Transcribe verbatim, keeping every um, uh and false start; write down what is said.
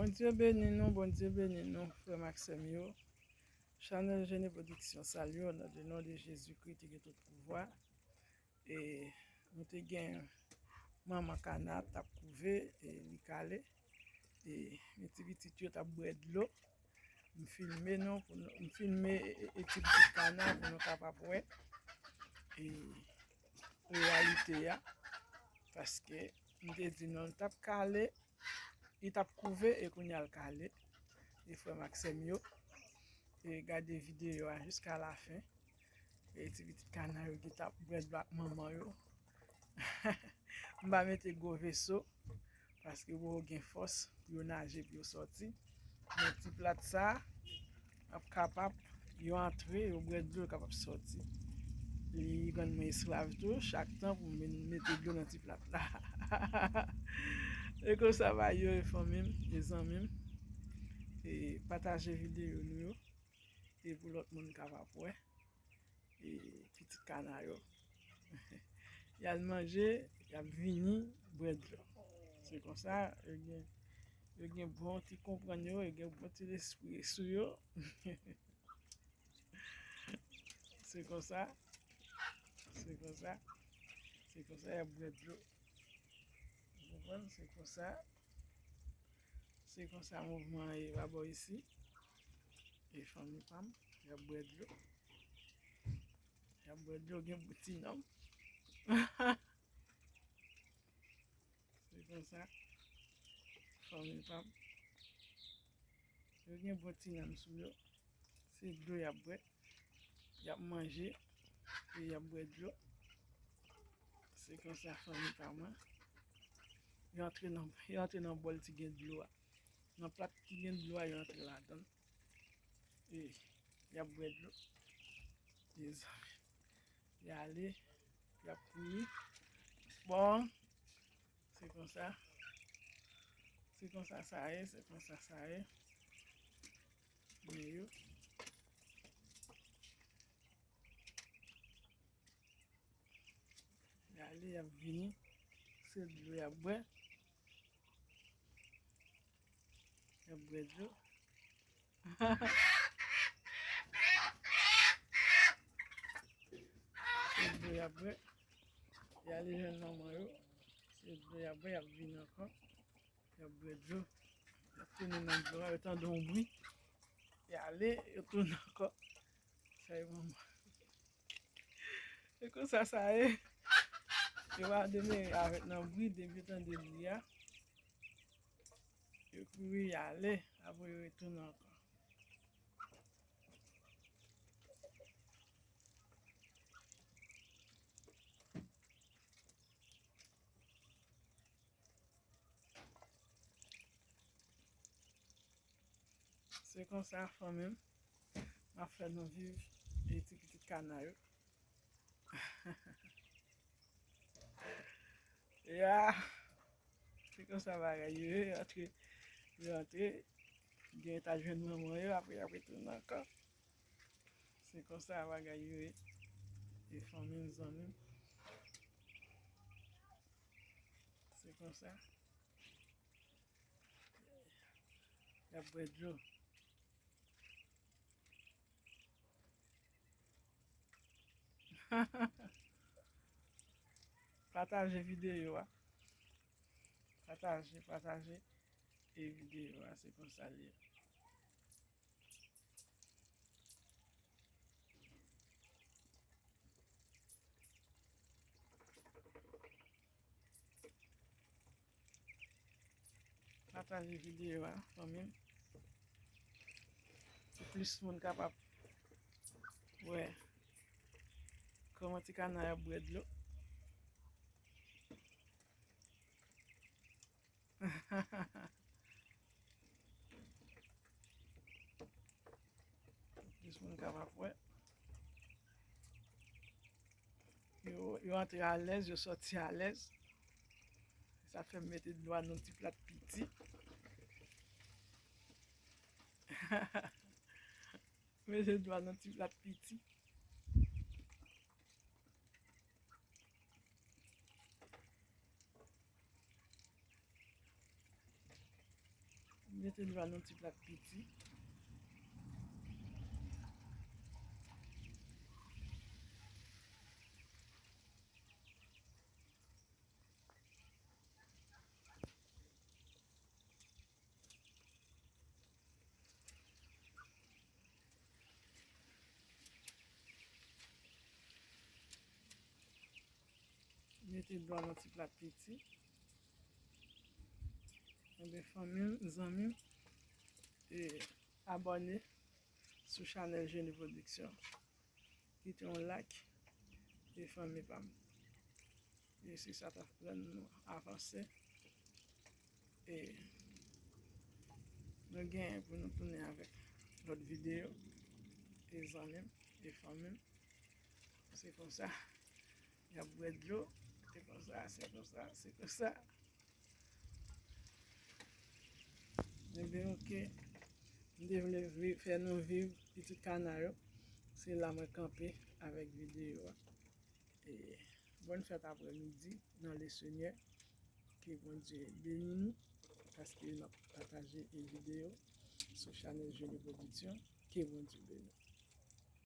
Bondye beni nou, Bondye beni nou, frè m ak sè m yo. Chanèl Jene Pwodiksyon salye w nan le non de Jezikri ki gen tout pouvwa. E nou te gen manman kana t ap kouve, e li kale. E men ti pitit yo t ap bwè dlo. M filme nou, pou nou, m filme, e, e, e ti pitit kana pou nou kapab wè, e, reyalite a. Paske m te di nou l t ap kale, li t ap kouve e kounye a l kale. E frè m ak sè m yo, e gade videyo a jiska lafen. E ti pitit kana yo ki t ap bwè dlo ak manman yo. M pa mete gwo veso, paske yo poko gen fòs pou yo naje, pou yo sòti. Men ti plat sa ap kapab, yo antre, yo bwè dlo, yo kapab sòti. Li rann mwen esklav tou, chak tan pou m mete dlo nan ti plat la. E konsa bagay yo ye, fanmi m, e zanmi m. E pataje videyo nou yo. E pou lòt moun kapab wè. E pitit kana yo. Y al manje, y ap vini bwè dlo. Se konsa, yo gen, yo gen bon ti konprann yo, yo gen bon ti lespri sou yo. Se konsa, se konsa, se konsa y ap bwè dlo. Ou konprann? Se konsa, se konsa mouvman an ye pa bò isi. E fanmi pa m, y ap bwè dlo. Y ap bwè dlo, gen bouti nonm. Se konsa, fanmi pa m. Yo gen bon ti nanm sou yo. Se dlo y ap bwè. Y ap manje. E y ap bwè dlo. Se konsa, fanmi pa mwen. Yo antre nan, yo antre nan bòl ki gen dlo a. Nan plat ki gen dlo a, yo antre ladan l. E y ap bwè dlo. Mezanmi. Y ale, y ap kouri. Bon, se konsa. Se konsa sa ye, se konsa sa ye. Men yo. Y ale, y ap vini. Se dlo y ap bwè. Y ap bwè dlo. Se dlo y ap bwè. Y ale jwenn manman yo. Se dlo y ap bwè, y ap vini ankò. Y ap bwè dlo. Y ap tounen nan dlo a, yo tande yon bri. Y ale, yo tounen ankò. Sa e manman. Se konsa sa ye. Yo pa demere avèk nan bri, depi yo tande bri a, yo kouri y ale, apre yo retounen ankò. Se konsa, fanmi m, m ap fè nou viv, e ti pitit kana yo. Ya, se konsa bagay yo ye, antre, yo antre, gen ta jwenn manman yo, apre y ap retounen ankò. Se konsa bagay yo ye, e fanmi m, zanmi m. Se konsa. Y ap bwè dlo. Pataje videyo a. Pataje, pataje e videyo a, se konsa l ye. Pataje videyo a, fanmi m. Pou plis moun kapab wè kòman ti kana yo ap bwè dlo. Plis moun kapab wè. Yo, yo antre alèz, yo sòti alèz. Sa fè m mete dlo a nan ti plat piti. Mete dlo a nan ti plat piti. M te Te dwa nan ti plat piti. Mete dlo nan ti plat piti. Ebyen, fanmi m, zanmi m, e abòne sou chanèl Genie Production. Kite yon like, e fanmi pa m. E se sa k ap pran nou avanse. E nou genyen pou nou tounen avèk lòt videyo. E zanmi m, e fanmi m. Se konsa. Y ap bwè dlo. Se konsa, se konsa, se konsa. Ebyen, oke. M te vle vi-, fè nou viv pitit Kana yo. Se la mwen kanpe avèk videyo a. E bòn fèt aprèmidi nan Lesenyè. Ke Bondye beni nou, paske n ap pataje e videyo sou chanèl Genie Production. Ke Bondye beni.